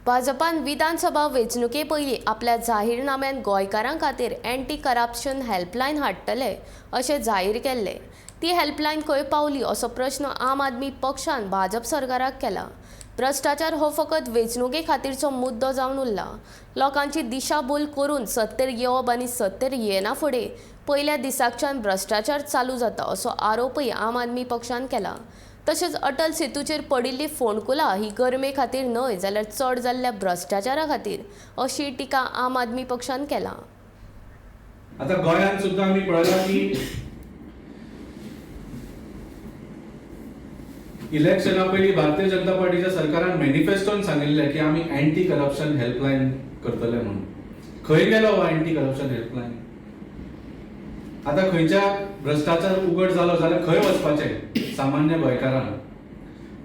भाजपान विधानसभा वेंचणुके पयलीं आपल्या जाहीरनाम्यान गोंयकारां खातीर एंटी करप्शन हेल्पलायन हाडटले अशें जाहीर केल्लें. ती हेल्पलायन खंय पावली असो प्रस्न आम आदमी पक्षान भाजप सरकाराक केला. भ्रश्टाचार हो फकत वेंचणुके खातीरचो मुद्दो जावन उरला. लोकांची दिशाभूल करून सत्तेर येवप आनी सत्तेर येना फुडें पयल्या दिसाकच्यान भ्रश्टाचार चालू जाता असो आरोपय आम आदमी पक्षान केला. तशेंच अटल सेतूचेर पडिल्ली फोंडकुलां ही गरमे खातीर न्हय जाल्यार चड जाल्ल्या भ्रश्टाचारा खातीर अशी टिका आम आदमी पक्षान केला. आता गोंयांत सुद्दां आमी पळयलां की इलेक्शना पयलीं भारतीय जनता पार्टीच्या सरकारान मॅनिफेस्टोन सांगिल्लें की आमी एंटी करप्शन हेल्पलायन करतले म्हणून. खंय गेलो हो एंटी करप्शन हेल्पलायन? आतां खंयच्या भ्रश्टाचार उगड जालो जाल्यार खंय वचपाचें सामान्य गोंयकारान?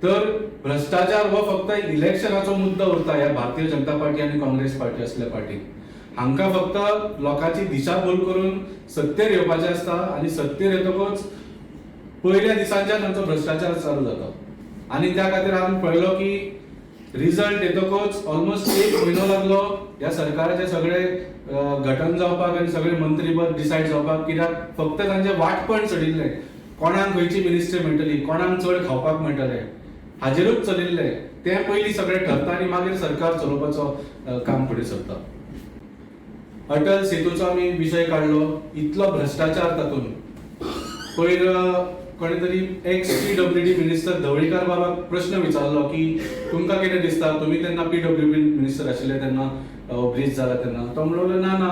तर भ्रश्टाचार हो फक्त इलेक्शनाचो मुद्दो उरता ह्या भारतीय जनता पार्टी आनी काँग्रेस पार्टी असल्या पार्टीक. हांकां फक्त लोकांची दिशाभूल करून सत्तेर येवपाचें आसता आनी सत्तेर येतकच पयल्या दिसांच्यान तांचो भ्रश्टाचार चालू जाता. आनी त्या खातीर आमी पळयलो की रिजल्ट येतकच ऑलमोस्ट एक म्हयनो लागलो ह्या सरकाराचे सगळे घटन जावपाक आनी सगळे मंत्रीपद डिसायड जावपाक, कित्याक फक्त तांचें वांटपण चडिल्लें. कोणाक खंयची मिनिस्ट्री मेळटली, कोणाक चड खावपाक मेळटलें हाजेरूच चलिल्लें. तें पयलीं सगळें ठरता आनी मागीर सरकार चलोवपाचो काम फुडें सरता. अटल सेतूचो आमी विशय काडलो, इतलो भ्रश्टाचार तातूंत. पयर कोणे तरी ex PWD minister Dhavalikar बाबाक प्रश्न विचारलो की तुमकां कितें दिसता, तुमी तेन्ना पीडब्ल्यूडी मिनिस्टर आशिल्ले तेन्ना ब्रीज जाला तेन्ना. तो म्हणलो ना ना,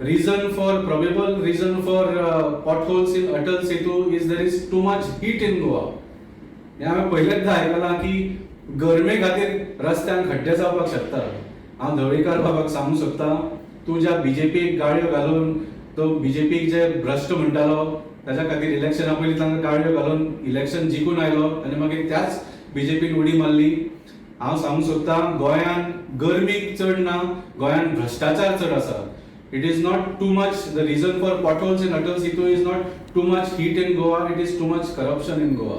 reason for probable reason for potholes in Atal Setu is there is too much heat in Goa. हें हांवें पयलेंच आयकलां की गरमे खातीर रस्त्यान खड्डे जावपाक शकता. हांव ढवळीकार बाबाक सांगूंक सोदतां, तूं ज्या बीजेपीक गाळयो घालून तो बीजेपीक जे भ्रश्ट म्हणटालो ताच्या खातीर इलेक्शना पयलीं तांकां गाळयो घालून इलेक्शन जिखून आयलो आनी मागीर त्याच बीजेपीन उडी मारली. हांव सांगूंक सोदतां, गोंयान गरमी चड ना, गोंयान भ्रश्टाचार चड आसा. It is not too much, the reason for potholes in Atal Setu is not too much heat in Goa, it is too much corruption in Goa.